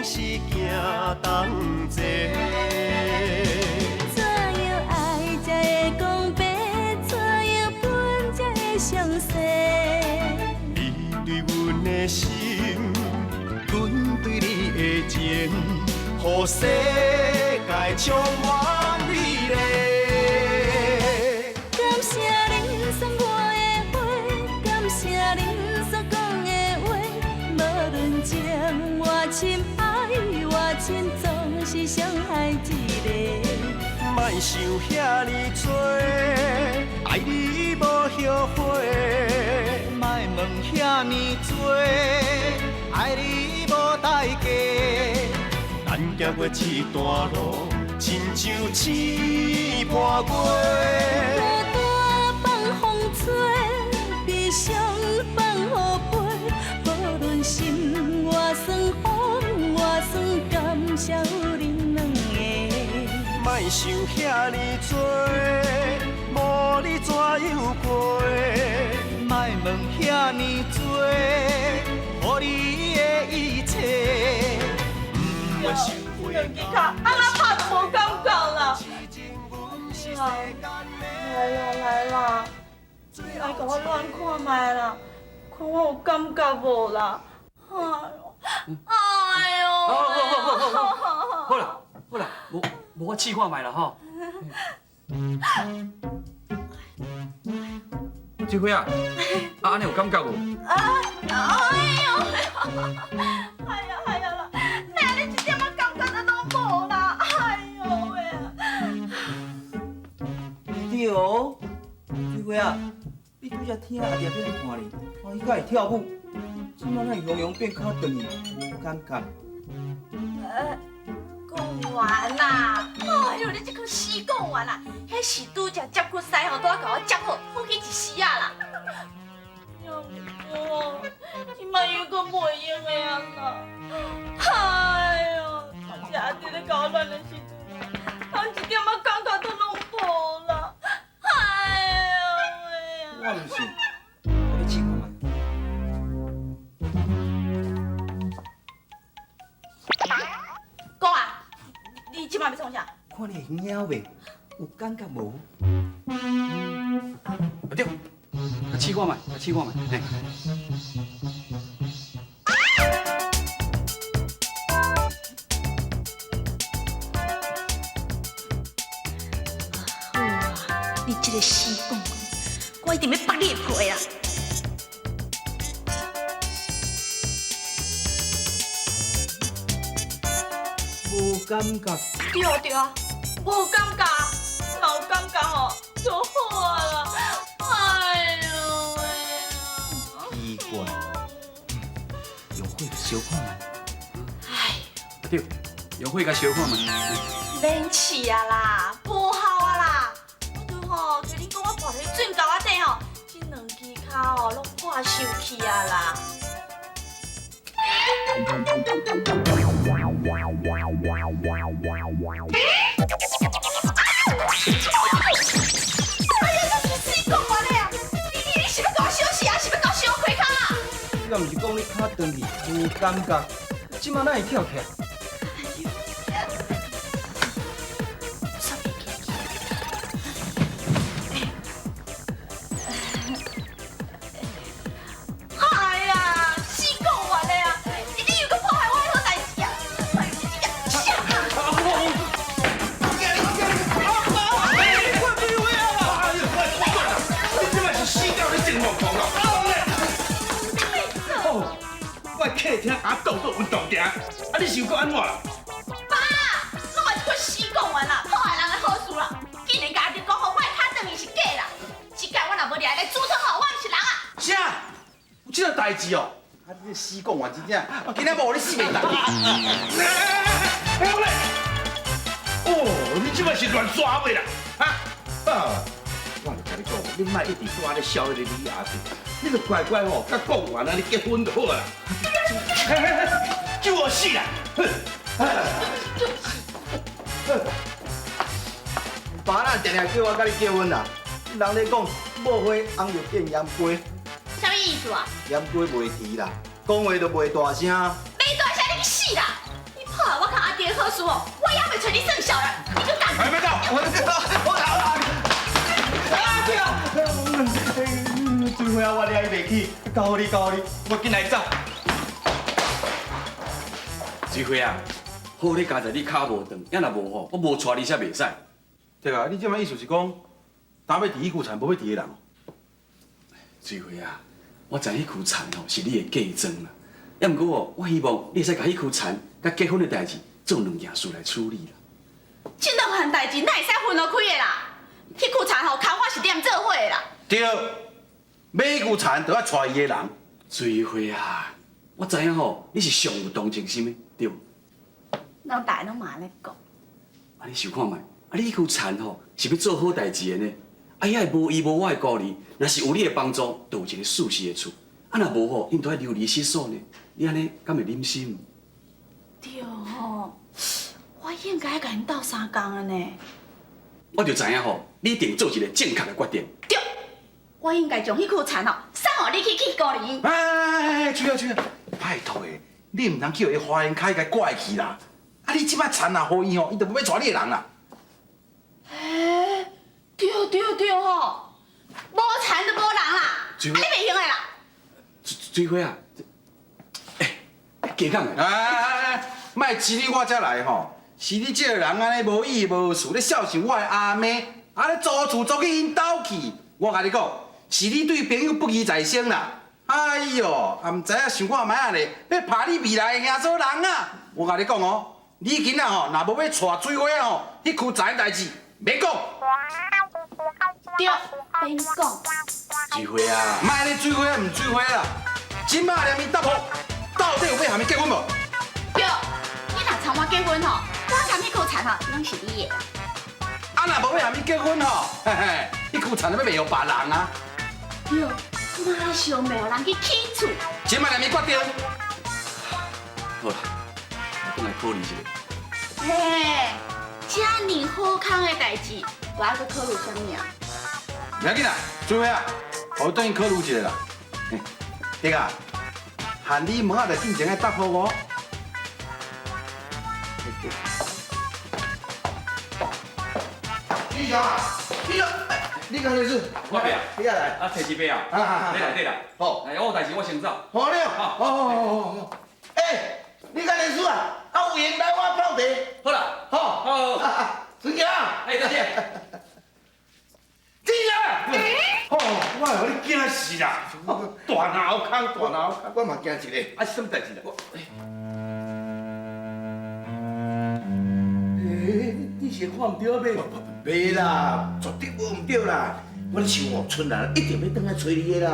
是行同齊。怎樣愛才會講白？怎樣分才會詳細？你對阮的心，阮對你的情，予世界充滿美麗。感謝恁送我的花，感謝恁所講的話，無論情偌深，愛偌深，總是傷害一个。莫想遐爾多，愛你無後悔。莫問遐爾多，愛你無代價。咱行過這段路，親像星伴月。孤單放風吹，悲傷放雨飛，無論心偌酸，風偌酸，感謝有恁兩个。莫想遐爾多，無你怎樣過？莫問遐爾多，予你的一切。不願受兩支跤，按怎拍都無感覺啦。來啦來啦，你來共我亂看覓啦，看我有感覺無啦？哎呦，哎呦，好好好好好，好啦好啦，無無我試看覓啦吼。水花啊，啊按呢有感覺無？啊，哎呦，哎呀哎呀啦，哪按呢一點仔感覺都攏無啦？哎呦喂啊！對哦，水花啊，你拄才聽阿爹欲來看你，看伊敢會跳舞，這擺哪會雄雄變跤轉去，無感覺。講完啦！哎呦，你這個死講完啦！彼是拄才接骨師吼，拄仔共我接好，好去一絲仔啦。也毋過，這擺又閣袂用的啊啦！哎呦，拄才阿弟咧共我亂的時陣，連一點仔感覺都攏無啦！哎呦喂啊！我毋信，我欲試看覓。講啊，你這擺欲創啥？看你會曉袂？有感覺無？啊對，來試看覓，來試看覓，嘿。好啊，你這個死講，我一定欲剝你的皮啊！無感覺。對啊對啊，無感覺，若有感覺吼就好啊啦。哎呦喂啊！奇怪，用火燒看覓。哎，對，用火共燒看覓。免試啊啦，無效啊啦。我拄吼聽恁講，我跋佇水溝仔底吼，這兩支跤吼攏破受氣啊啦。哎呀，這是死講完的啊！你你你是欲共我相死，抑是欲共我相開跤啊？你敢毋是講你跤斷去無感覺，這擺哪會跳起來？煞袂記去。哎呀，死講完的啊！你又閣破壞我的好代誌啊！哎呦，你這個啥？你這擺是死到你真瘋狂啊！哦，我客廳阿倒倒運動定，啊你是又閣按怎啦？爸，攏嘛這款死講完啦，破壞人的好事啦！竟然共阿弟講予我的跤斷去是假啦！這擺我若無掠伊來煮湯吼，我毋是人啊！啥？有這個代誌哦？啊，你這死講完真正，啊，今仔無予你死袂當。哎，我來。哦，你這擺是亂刷袂啦？哈？啊！我就共你講，你莫一直蹛咧笑彼個李阿弟，你就乖乖吼，佮講完啊，你結婚就好啦。救我死啦！爸哪定定叫我佮你結婚啊？人咧講，某花紅著變鹽雞，啥物意思啊？鹽雞袂甜啦，講話就袂大聲。袂大聲，你去死啦！弟的好事哦，我也袂揣你算小人，你阁讲。哎，别走！我我啊对啊！水花啊，我掠伊袂起，交予你，交予你，我紧来走。水花啊，好你佳哉你跤无断，抑若无吼，我无带你才袂使。对啊，你这摆意思是讲，焦欲挃彼区田，无欲挃的人哦？水花啊，我知彼区田吼是你的嫁妆啦，抑毋过哦，我希望你会使共彼区田佮结婚的代志做两件事来处理啦。这两项代志哪会使分开的啦？彼区田吼，共我是踮做伙的啦。对，买彼区田就爱娶伊的人。水花啊，我知影吼，你是上有同情心的，对无？人大家拢嘛按呢讲。啊，你想看觅，啊，你彼区田吼是欲做好代志的呢？啊，遐个无伊无我的孤儿，若是有你的帮助，就有一个舒适的厝。啊，若无吼，𪜶都爱流离失所呢。你按呢敢会忍心？对吼，我应该共𪜶斗相共的呢。我就知影吼，你一定做一个正确的决定。对，我应该将彼区田吼送予你去去孤儿院。哎哎哎，水啊水啊，拜托的，你毋通去予伊花言巧语共拐去啦。啊，你这摆田若予伊吼，伊就无欲娶你的人啦。欸，对对对吼，无田就无人啦，啊你袂用的啦。水花啊，欸，加讲的。哎哎哎，莫支你我才来吼，是你这个人按呢无义无事，咧孝顺我的阿妹，啊咧租厝租去𪜶兜去。我共你讲，是你对朋友不义在先啦。哎哟，也毋知影想看觅仔咧，欲拍你未来的兄嫂人啊！我共你讲哦，你今仔吼若无欲娶水花吼，彼区田的代志免讲。对，免讲。水花啊，莫咧水花毋水花啦，这摆连伊答复，到底有欲和伊结婚无？对，你若参我结婚吼，我共彼区田吼拢是你的。啊，若无欲和伊结婚吼，嘿嘿，彼区田欲卖予别人啊。对，马上卖予人去起厝。这摆连伊决定。好啦，我转来考虑一下。嘿，这尔好康的代志，我还阁考虑啥物啊？不要紧啦，水花啊，予伊转去考虑一下啦。对啊，限你明仔载进前爱答复我。李雄啊，李雄，你敢认识？我伯啊，你也来。啊，摕一杯啊。啊你来对啦。好。来，我有代志我先走。好了。好好好好好。哎，你敢认识啊？啊，有闲来我泡茶。好啦。好。好。啊，孙强。哎，再见。进来。哦，我予你惊死啦！大脑空，大脑空，我嘛惊一下。啊，是啥物代志啦？欸，你是看毋著啊未？袂啦，绝对无毋对啦。我咧想哦，春兰一定欲转来揣你的啦。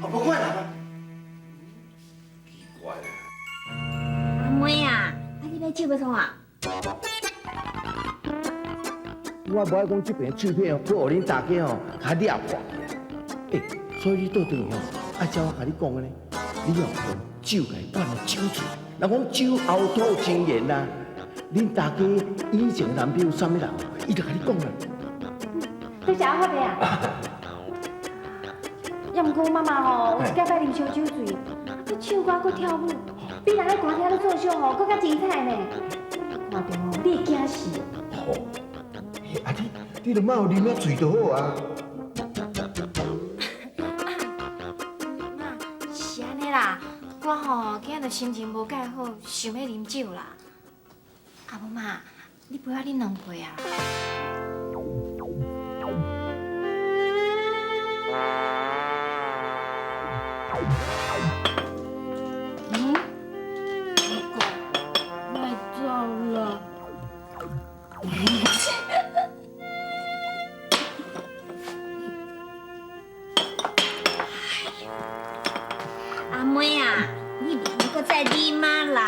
啊，无看人啊。奇怪啦。阿妹啊，啊你欲酒欲创啊？我无爱讲这边唱片哦，阁予恁大家哦较掠破去啊。欸，所以你倒转去哦，爱照我共你讲的呢，你哦用酒共伊灌予酒醉，人讲酒后吐真言啦。恁大家以前男朋友啥物人，伊就共你讲啦。多谢阿伯啊。也毋过妈妈吼，有一摆摆啉烧酒醉，阁唱歌阁跳舞，比人咧歌厅咧做秀吼，阁较精彩呢。看著吼，你会惊死。吼，啊你，你著莫予啉啊醉就好啊。妈，是按呢啦，我吼今仔日心情无介好，想欲啉酒啦。啊无妈，你陪我啉两杯啊。嗯？哥，莫走了。阿妹啊，你袂阁再啉啊啦！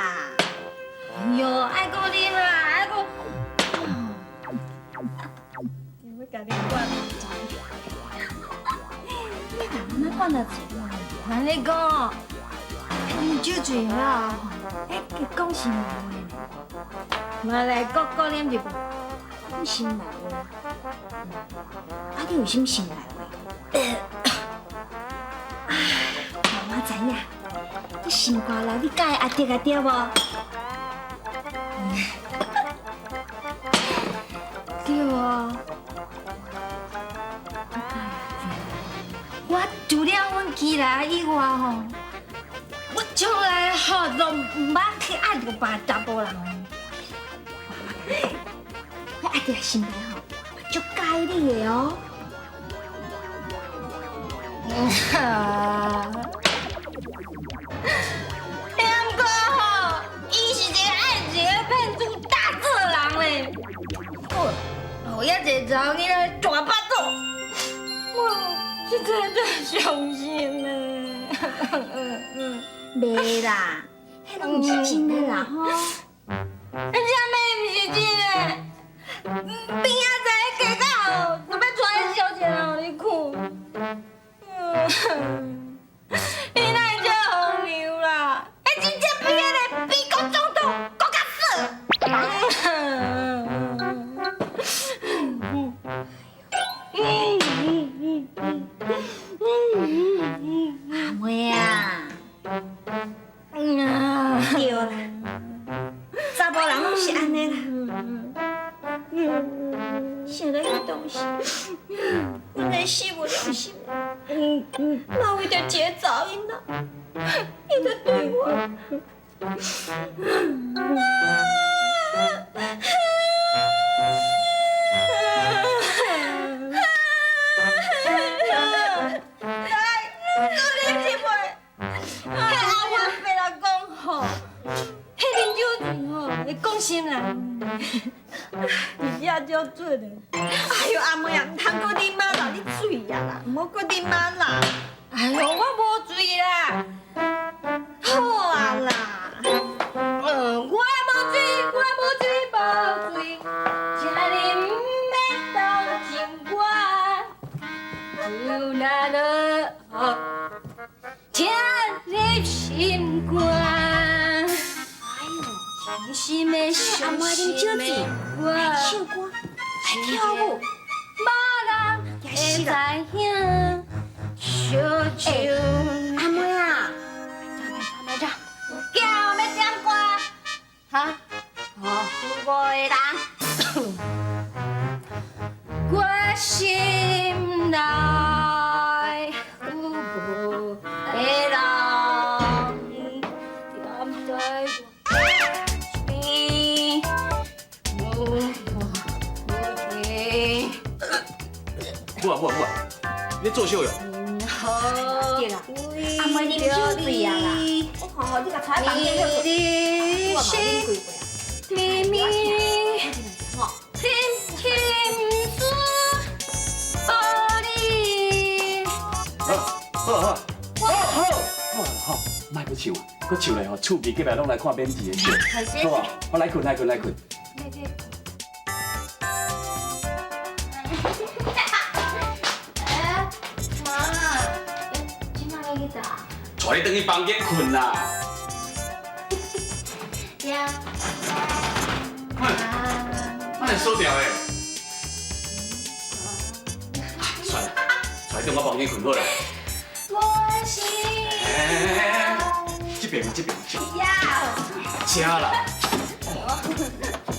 哎哟，爱阁啉啦，爱阁。要共你灌。你共妈妈灌偌济？我跟你讲，啉酒醉了，哎，讲心内话呢。我来阁阁啉一杯，讲心内话。啊，你有啥物心内话？媽知影，你心肝內你佮意阿竹啊對無？對啊，我佮意阿竹。我除了阮基來以外吼，我從來吼都毋捌去愛著別查埔人。我阿竹心內吼，足佮意你的哦。聽講吼，伊是一個愛情的騙子大做人咧。我，予遐濟查某囡仔大腹肚，我實在太傷心咧。袂啦，彼攏毋是真的啦吼。啥物毋是真的？邊仔在加到，就欲帶小姐予你看。你哪會這荒謬啦？欸，真正比彼个美國總統閣較媠。阿妹啊，對啦，查埔人攏是按呢啦。想到彼當時，阮的死無良心，嘛為著一個查某囡仔，伊就對我。來，閣啉一杯。彼阿花伯人講吼，彼啉酒醉吼會講心內話，而且足準的。哎喲，阿妹啊，毋通閣啉啊啦，你醉啊啦，毋好閣啉啊啦。哎喲，我無醉啦。好啊啦。我無醉，我無醉，無醉，請恁欲同情我，酒若落雨，聽入心肝。哎喲，傷心的，阿妹啉酒醉，愛唱歌，愛跳舞，無人會知影。小酒。阿妹啊，走，叫欲點歌，哈？哦，有五個人。我心內有無個人，踮在我身邊，無我的。好啊好啊好啊，你咧做啥哟？對啦，阿妹啉酒醉啊啦，我看吼你共帶去房間歇睏，我嘛啉幾杯啊。咪咪，甜甜絲玻璃。好，好，好，好，好，好啦吼，莫閣唱啊，閣唱咧吼，厝邊隔壁攏來看免錢的笑，好無？我來睏，來睏，來睏。哎，媽，這馬欲去佗？帶你轉去房間睏啦。呀。喂，哪會鎖掉的？算了，帶你轉我房間睏好啦。我心。哎，這邊嘛，這邊嘛。呀。吃啦。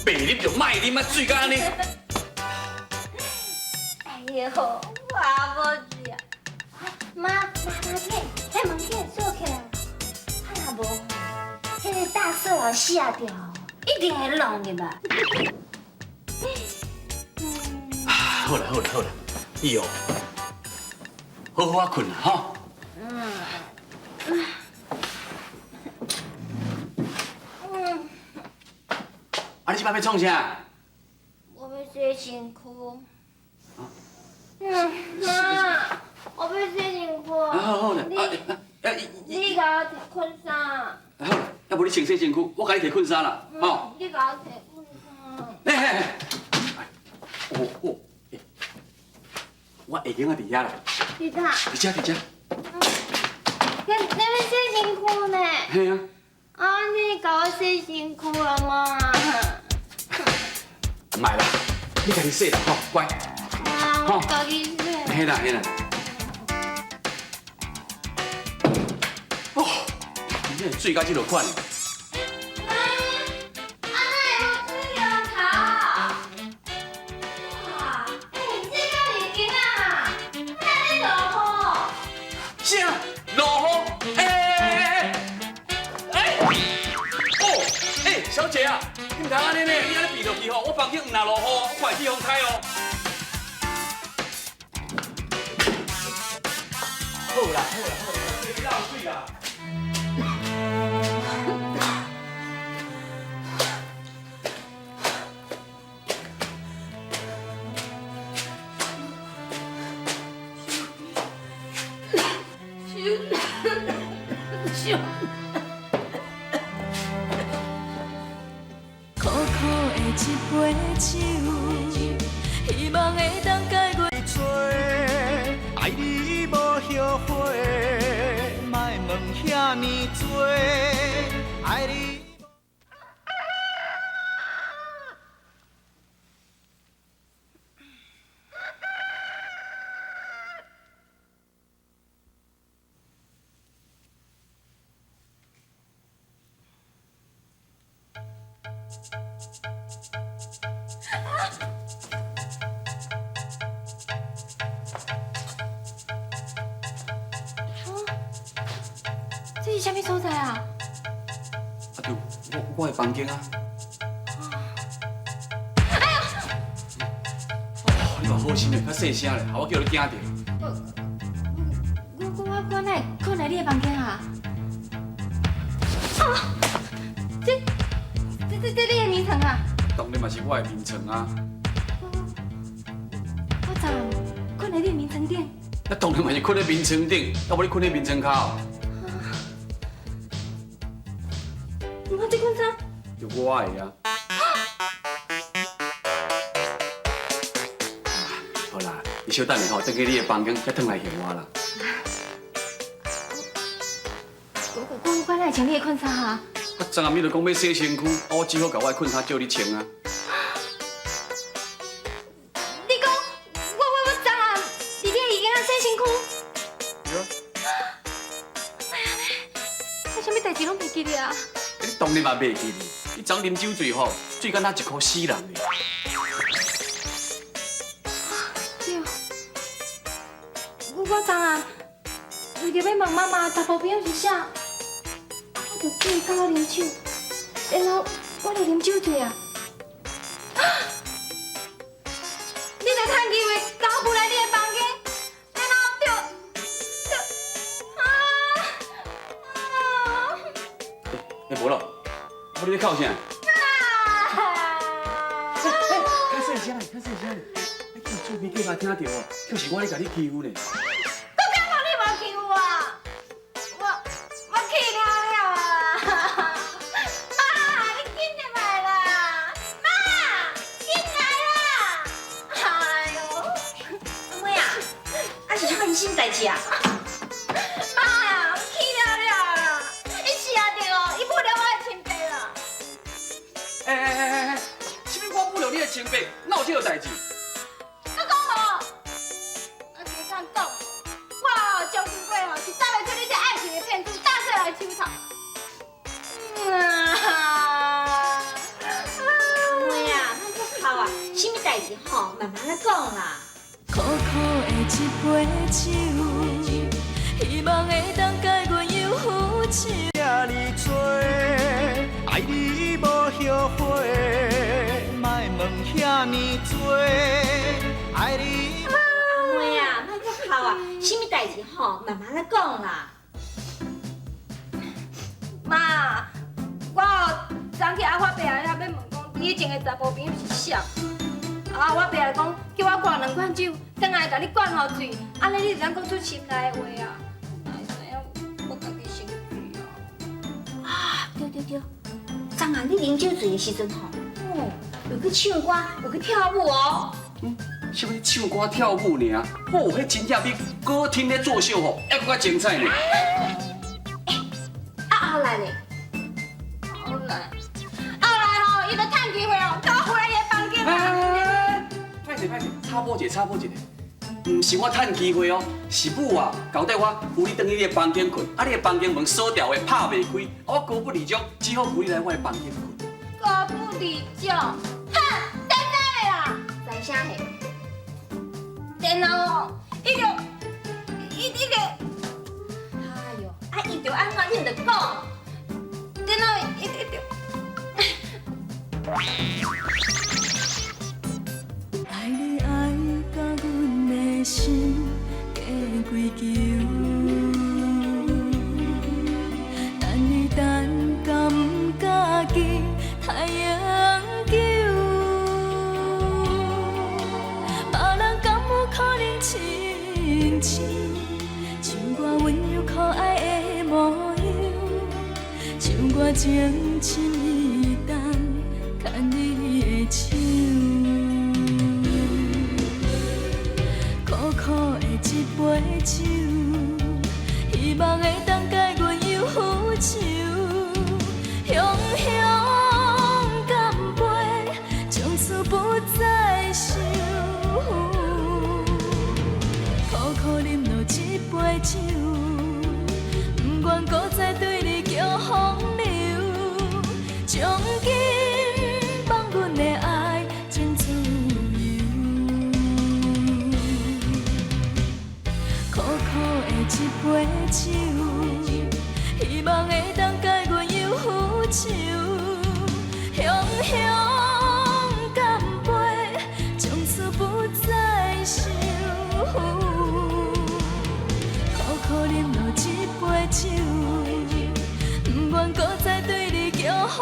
白啉就莫啉啊，醉到按呢。哎喲，我無醉啊。媽媽媽，這門這門鎖起來，啊若無吼，彼个大色佬死掉，一定會弄入來。好啦好啦好啦，你哦，好好仔睏啦吼。啊，你這擺欲創啥？我欲洗身躯。媽，我欲洗身軀。啊好好啦，你共我提困衫。好啦，要無你先洗身軀，我共你提困衫啦，吼。你共我提困衫。哎哎哎，哦哦，我鞋仔佇遐啦。佇佗？佇遮佇遮。你欲洗身軀呢？嘿啊。啊，你共我洗身軀啊嘛？莫啦，你家己洗啦，吼，乖。啊，我家己洗。嘿啦嘿啦。正是水到這落款。啊，哪會無水龍頭？哇，欸，這敢是間啊？哪咧落雨？啥？落雨？欸欸欸！哦，欸，小姐啊，你毋通按呢呢，你按呢避落去吼，我房間毋若落雨，我看會起風颱哦。好啦好啦好啦，別浪費啦。苦苦的一杯酒，希望會當解決。愛你無後悔，莫問遐爾多，愛你。這是啥物所在啊？啊對，我的房間啊。哎呦！你嘛好心嘞，較細聲咧，予我叫你驚著。我哪會睏佇你的房間啊？啊！這你的眠床啊？當然嘛是我的眠床啊。我昨睏佇你的眠床頂。那當然嘛是睏咧眠床頂，啊無你睏咧眠床跤。我這款衫，就我的啊。好啦，你小等下吼，轉去你的房間，再轉來還我啦。我哪會穿你的困衫啊？我昨暗暝就講欲洗身軀，啊，我只好共我的困衫借你穿啊。你講，我昨暗佇你的椅間洗身軀？對啊。哪會按呢？我啥物代誌攏袂記得啊？你當然嘛袂記得，你昨啉酒醉吼，醉敢若一箍死人咧。對，我昨暗為著欲問媽媽查埔朋友是啥，我就醉到啉酒，然後我就啉酒醉啊。你就趁機會共我扶來你的房間，然後就啊啊！欸，無咯，我你咧哭啥？較細聲，較細聲，你叫厝邊隔壁聽著哦，就是我咧共你欺負呢。我感覺你無欺負我，我氣了了啊！媽，你緊入來啦！媽，緊來啦！哎喲，阿妹啊，啊是發生啥物代誌啊？媽，我氣了了啦！伊死啊著哦，伊侮辱我的清白啦！欸，啥物我侮辱你的清白，哪有這個代誌？閣講無？啊，加講講，我相信過吼，是搭袂出你這愛情的騙子，打細來手頭。阿妹啊，莫閣哭啊，啥物代誌吼，慢慢來講啦。苦苦的一杯酒，希望會當解阮憂愁。這呢多，愛你無後悔，莫問遐爾多，愛你。阿妹啊，莫閣哭啊，啥物代誌吼，慢慢來講啦。媽，我昨去阿發伯遐欲問講，你以前的查埔朋友是啥？啊，我爸就講叫我灌兩罐酒，轉來共你灌予醉，按呢你就通講出心內的話啊。哪會知影我家己先醉啊？啊，對對對，昨暗你啉酒醉的時陣吼，哦，有去唱歌，有去跳舞哦。嗯，啥物唱歌跳舞爾？哦，彼真正比歌廳咧作秀吼，猶閣較精彩呢。欸，啊後來咧？後來，後來吼，伊就趁機會哦，共我扶來伊的房間。歹勢歹勢，插播一下，插播一下。毋是我趁機會哦，是母啊交代我扶你轉去你的房間睏，啊你的房間門鎖牢的，拍袂開，啊我高不離掌，只好扶你來我的房間睏。高不離掌，哼，等等的啦，知啥嘿？然後哦，伊就伊伊就，哎喲，啊伊就按怎你毋著講，然後伊伊就。愛你愛甲阮的心加跪求，等你等甲毋家己太永久，別人敢有可能親像像我溫柔可愛的模樣，像我情深意重牽你的手。苦苦的一杯酒，希望會當解阮憂愁。雄雄乾杯，從此不再愁。苦苦啉落一杯酒，不願閣再對你叫風流，將今放阮的愛真自由。苦苦的一杯酒，希望會當解阮憂愁。雄雄